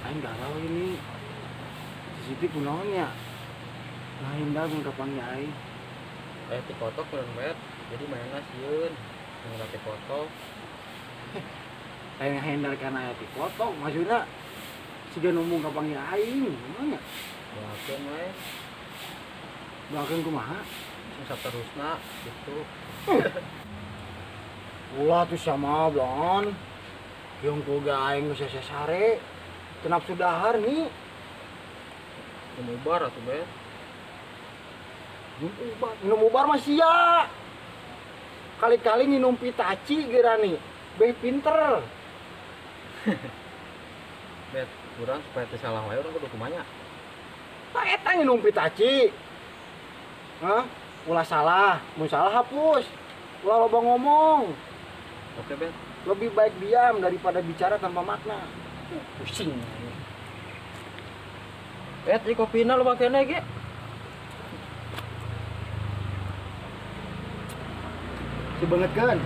Aing galau ini. Di situ kunaon nya? Lain dah mun kapanggih aing. Ti foto kurang bet. Jadi mainna sieun. Mun ti foto. Lain ngahindar kana aya ti foto, maksudna siga nu mung kapanggih aing, kumaha nya? Doakeun we. Doakeun kumaha? Sing saterusna gitu. Ulah tuh sama blon. Yang koga aing geus sare. Teu nafsu dahar nih. Minum ubar atuh bet. Minum ubar mah sia. Kali-kali minum pitaci geura nih. Beh pinter. Bet, urang supaya teu salah wae urang kudu kumaha? Tah eta nginum pitaci. Hah? Ulah salah, mun salah hapus. Ulah loba ngomong. Oke, Bet. Lebih baik diam daripada bicara tanpa makna. Pusing. Bet, ieu kopina loba keneh ge. Si bangetkeun.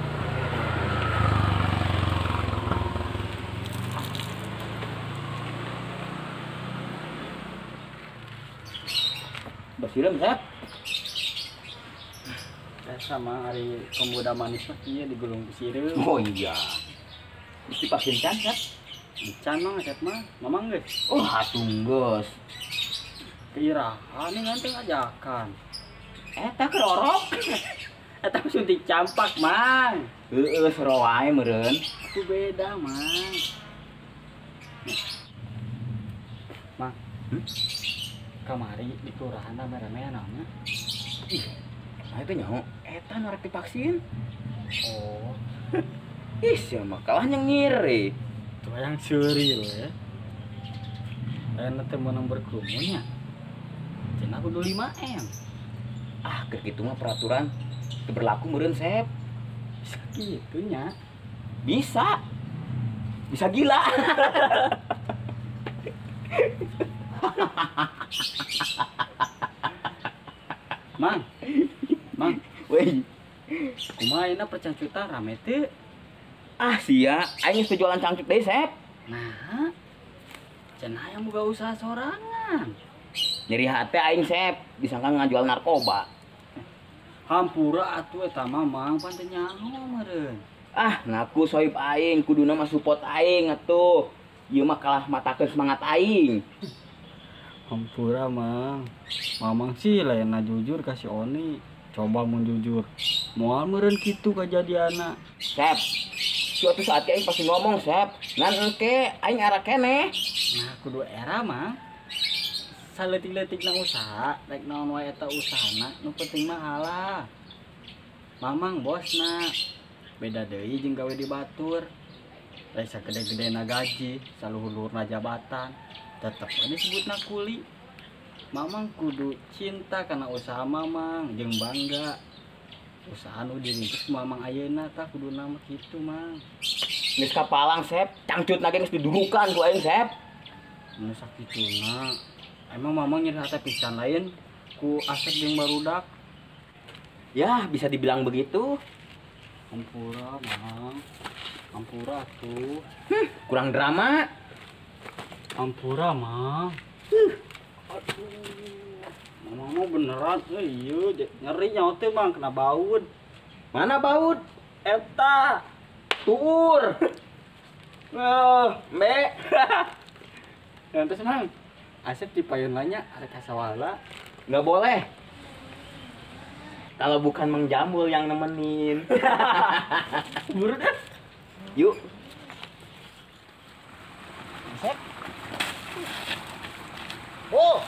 Basireum, Sep. Sama hari pemuda manis mah kieu digulung ku sireum. Oh iya. Mesti vaksin can, Sep? Can mah, Sep mah. Mamang geus. Oh, atuh geus. Keirahan nih ngan teh ngajakan. Eta keur orok. Eta suntik campak, Mang. Heeh, sero wae meureun. Itu beda, Mang. Mang. Kamari di kelurahan rame-rame naonnya? Ih, nah itu nyaho, eta nu rek divaksin. Oh. Ih, sia mah kalah nyengir. Tuh yang seuri we. Ayeuna teh meunang berkerumun nya. Cenah kudu 5M. Ah, keur kitu mah peraturan teu berlaku meureun, Sep. Bisa kitu nya. Bisa. Bisa gila. Mang. Mang. Weh. Kumaha ayeuna percangcutan rame teu? Ah, sia, aing geus jualan cangcut deui, Sep. Nah. Cenah hayang boga usaha sorangan. Nyeri hate aing, Sep, disangka ngajual narkoba. Hampura atuh eta mah, Mang, pan teu nyaho meureun. Ah, ngaku sohib aing, kuduna mah support aing atuh. Ieu mah kalah matakeun semangat aing. Hampura, Mang. Mamang sih lainna jujur ka si Oni. Coba mun jujur. Moal meureun kitu kajadianna. Sep. Suatu saat aing pasti ngomong, Sep. Ngan engke aing ara keneh. Nah, kudu era, Mang. Saleutik-leutikna usaha, rek naon wae eta usahana, nu penting mah halal. Mamang bosna. Beda deui jeung gawe di batur. Rek sagede-gedena gaji, saluhur-luhurna jabatan, tetep we disebutna kuli. Mamang kudu cinta kana usaha mamang jeung bangga. Usaha nu dirintis ku mamang ayeuna tah kuduna mah kitu, Mang. Geus kapalang, Sep. Cangcutna ge geus didurukan ku aing, Sep. Nu sakituna. Emang mamang nyeri hate pisan lain ku Asep jeung barudak. Ya, bisa dibilang begitu. Ampura, Mang. Ampura tuh. Kurang drama. Ampura, Mang. Aduh. Mamang mau beneran ieu nyeri nyawa teh, Mang, kena baut. Mana baut? Eta. Tuur. Mbe. Yang terus, Mang. Asep di payun lainnya ada kasawala. Nggak boleh. Kalau bukan Mang Jambul yang nemenin. Buru dah. Yuk. Asep. Oh.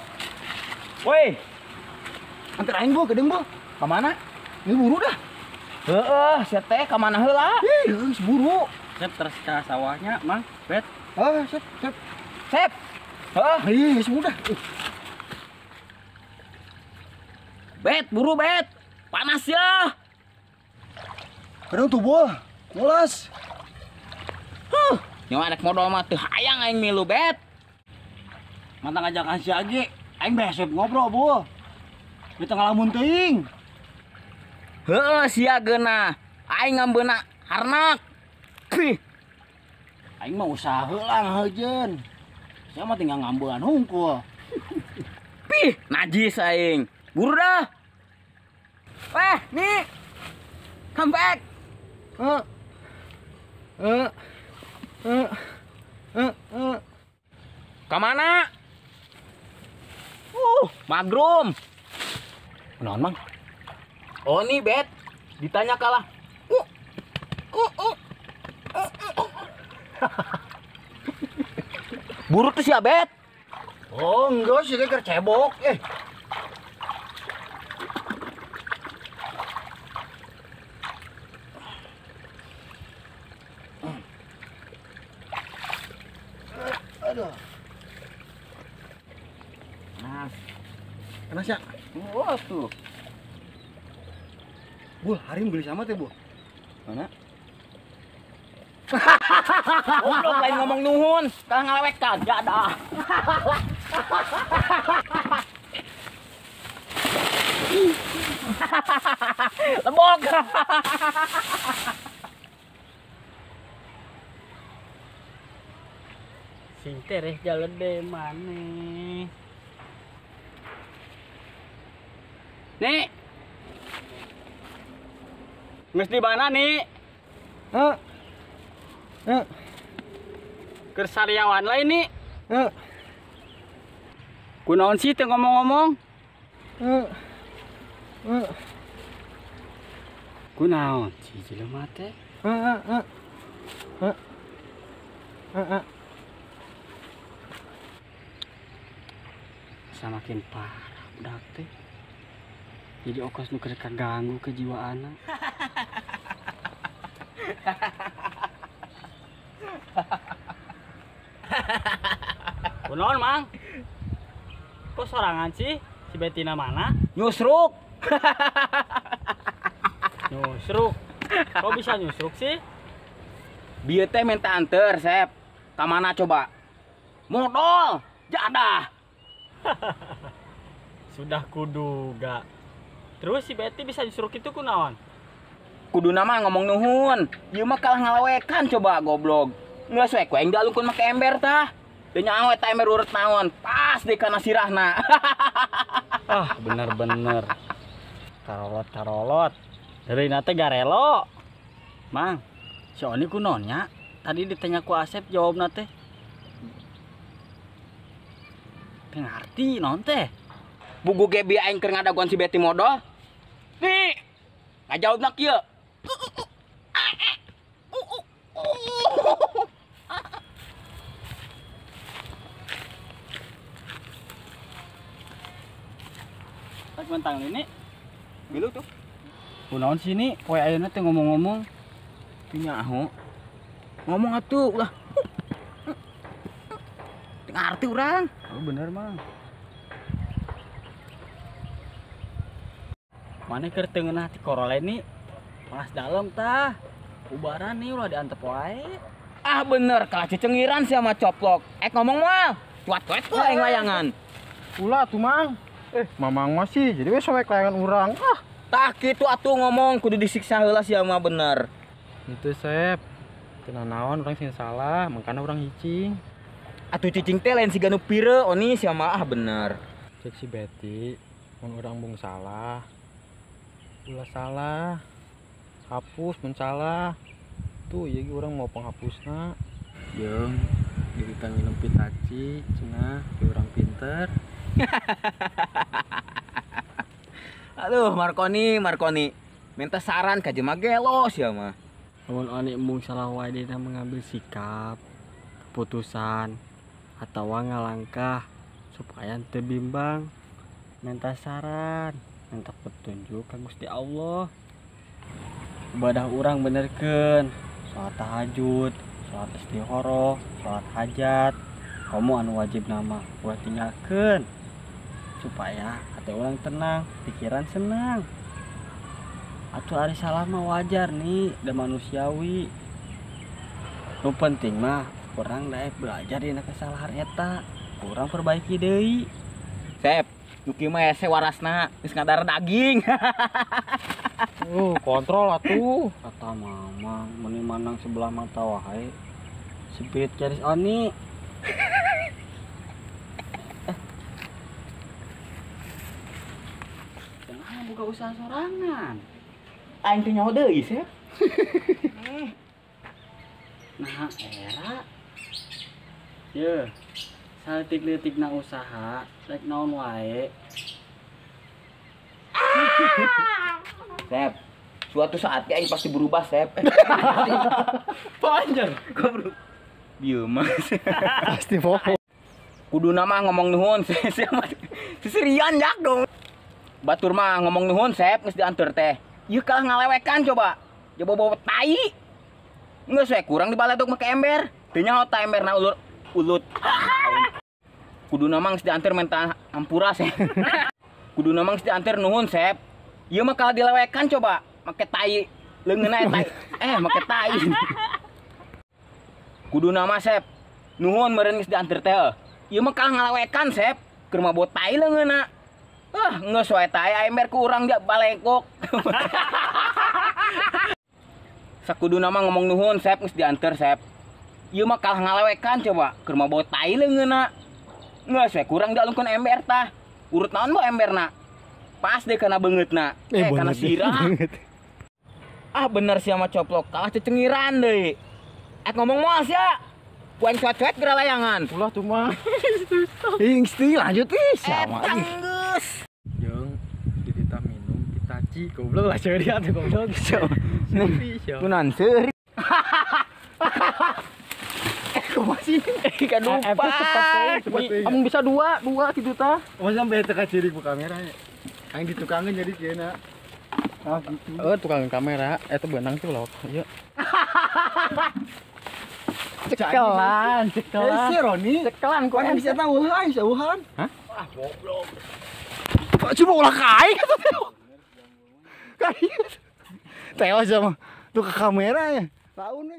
Woi. Antar aing, Bu, geudeung, Bu. Ka mana? Ini buru dah. Heeh, sia teh ka mana heula? Ih, geus buru. Sep terus ka sawahnya, Mang. Bet. Ah, sep, sep. Sep. Heeh, ih, geus buru dah. Bet, buru, Bet. Panas ya. Kadang tuh, Bu. Mulas. Huh, nyawa anak modal mah teu hayang aing milu, Bet. Mantang ngajakan si Age, aing besok ngobrol, Bu. Di tengah lamun teuing. Heeh, sia geuna. Aing ngambeuna harnak. Pih. Aing mah usaha heula ngahajeun. Saya mah tinggal ngambulan hungkul. Pih, najis aing. Buru dah. Weh, nih. Come back. Kemana? Magrum. Naon, Mang? Oh nih, Bet. Ditanya kalah. Buru tuh si Abet. Oh, enggak sih, dia cebok. Aduh. Nah, panas ya? Wah tuh. Bu, hari beli sama teh, Bu. Mana? Goblok lain ngomong nuhun, kalah ngalewekan, ya dah. Lebok. Sing tereh jalan deh maneh. Nih. Geus di mana nih? Heeh. Keur sariawan lain nih. Heeh. Kunaon sih teu ngomong-ngomong? Heeh. Heeh. Kunaon sih jelema teh? Heeh, heeh. Heeh. Heeh. Semakin parah budak teh. Jadi okos nu keur kaganggu kejiwaanna. Kunaon, Mang? Kok sorangan sih? Si Betina mana? Nyusruk. Nyusruk. Kok bisa nyusruk sih? Bieu teh minta anter, Sep. Ka mana coba? Modal, jadah. Sudah kuduga. Terus si Betty bisa nyusruk itu kunaon? Kudu nama ngomong nuhun. Ieu mah kalah ngalewekan coba goblok. Geus we ku aing dialungkeun make ember tah. Teu nyaho eta ember urut naon. Pas deui kana sirahna. Ah, bener-bener. Karolot-karolot. Dari nate garelo. Mang, si Oni kunaon nya? Tadi ditanya ku Asep jawabna teh. Teu ngarti naon teh? Bugu ge bieu aing keur ngadagoan si Betty modal. Nih, ngajawabna kieu. Tak mentang ini. Bilu tuh. Kunaon sih ini? Poe ayeuna teh ngomong-ngomong. Teu nyaho. Ngomong atuh ulah. Teu ngarti urang. Oh bener, Mang. Mana keur teu ngeunah ti korole ni? Panas dalam tah. Ubaran nih ulah diantep wae. Ah bener, kalah cecengiran sih sama coplok. Ngomong moal. Cuat-cuat ku aing layangan. Ulah tuh, Mang. Mamang mah sih, jadi we soek layangan urang. Ah, tah kitu atuh ngomong kudu disiksa heula sia mah bener. Henteu, Sep. Teu nanaon urang sing salah, mangkana urang cicing. Atuh cicing teh lain siga nu pire oni sia mah ah bener. Cek si Betty, mun urang bung salah. Ulah salah. Hapus mun salah. Tuh ieu ge urang mau penghapusna. Jeung jadi nginum pitaci cenah di urang pinter. Aduh, Markoni. Minta saran ka jelema gelo sia mah. Lamun oni embung salah wae dina mengambil sikap, keputusan atawa ngalangkah supaya teu bimbang. Minta saran, minta petunjuk ka Gusti Allah. Ibadah urang benerkeun, salat tahajud, salat istikharah, salat hajat. Komo anu wajib nama ulah tinggalkeun supaya hati orang tenang, pikiran senang. Atuh ari salah mah wajar nih, da manusiawi. Nu penting mah urang daek belajar dina kesalahan eta, urang perbaiki deui. Sep, nu kieu mah hese warasna, geus ngadar daging. Kontrol atuh. Kata mama, meni manang sebelah mata wae. Sempit caris oni. boga usaha sorangan. Aing teh nyaho deui, Sep. Nah, era. Ye. Saleutik-leutikna usaha, rek naon wae. Sep, suatu saat aing pasti berubah, Sep. Panjang. Goblok. Bieu mah. Pasti bohong. Kuduna mah ngomong nuhun, seserian jak dong. Batur mah ngomong nuhun, Sep, geus dianteur teh. Ieu kalah ngalewekan coba. Coba bawa tai. Geus we kurang dibaledog make ember. Teu nyaho ta emberna ulur ulut. Kuduna mah geus dianteur minta ampura, Sep. Kuduna mah geus dianteur nuhun, Sep. Ieu mah kalah dilewekan coba, make tai leungeunna tai. Make tai. Kuduna mah, Sep. Nuhun meureun geus dianteur teh. Ieu mah kalah ngalewekan, Sep. Keur mah bawa tai leungeunna. Ah, geus wae tai ember ku urang dia balengkok. Sakuduna mah ngomong nuhun, Sep, geus dianteur, Sep. Ieu mah kalah ngalewekan coba, keur mah bawa tai leungeunna. Geus we kurang dialungkeun ember tah. Urut naon bawa emberna? Pas deh kana beungeutna. Kana sirah. Ah bener sia mah coplok, kalah cecengiran deui. Ek ngomong moal sia. Puan cuet-cuet geura layangan. Ulah tuh mah. Ing lanjut ih sama. Geus. Jeung dititah minum pitaci goblok lah cewek dia tuh goblok. Kunan seuri. Kumaha sih? Kadupa. Amun bisa dua gitu tah. Oh sampai teka ciri ku kamera ya. Aing ditukangeun jadi kieu na. Ah gitu. Tukang kamera eta beunang tuh loh. Ieu. Cekelan, cekelan. Si Roni, cekelan ku bisa tahu aing sauhan. Hah? Ah goblok. Coba ulah ka aing atuh. Kai. Tewas sama tuh ke kamera ya. Laun we.